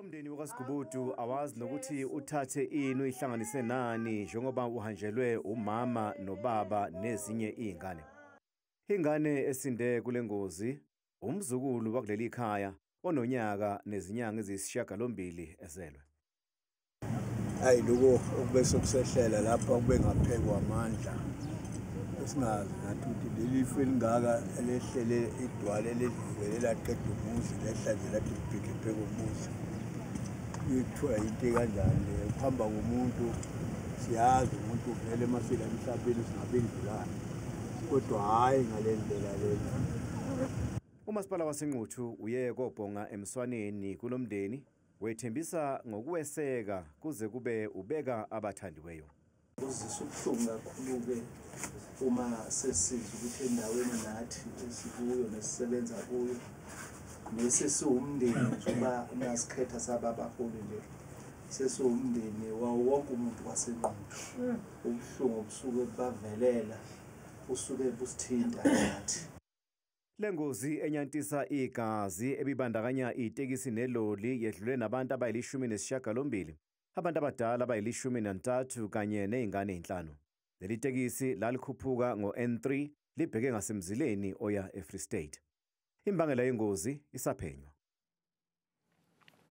Lo mndeni wakwaSigubudu awazi nokuthi uthathe ini uyihlanganise nani njengoba uhanjelwe umama nobaba nezinye izingane. Ingane esinde kule ngozi umzukulu wakuleli khaya ononyaka nezinyanga eziyisishiyagalombili ezelwe. Hayi, lokho okube sokusehlela lapha kube ngaphekwa amandla. Esingazi nathi ukuthi leli lifu elingaka elehlele idwala elivele laqeda umuzi, lehla nje lathi libhidli umuzi. Kuthiwa into kanjani le, ukuhamba komuntu siyazi umuntu vele masila emhlabeni singabe indlulane, kodwa hhayi ngale ndlela lena. Umasipala waseNquthu uye kobhonga emswaneni kulomndeni, wethembisa ngokuweseka kuze kube ubeka abathandiweyo. Kuzisa ubuhlungu kakhulu-ke uma sesizwa ukuthi endaweni nathi esikuyo nesisebenza kuyo nesesiwumndeni, njengoba nasikhetha saba abaholi nje, sesiwumndeni wawo wonke umuntu waseNquthu. Ubuhlungu obusuke bavelela busuke busithinta nathi. Le ngozi enyantisa igazi ebibandakanya itekisi neloli yedlule nabantu abayi-18, abantu abadala abayi-13 kanye nezingane ezinhlanu. Leli tekisi lalikhuphuka ngo-N3 libheke ngasemzileni oya eFree State. Imbangela yengozi isaphenywa.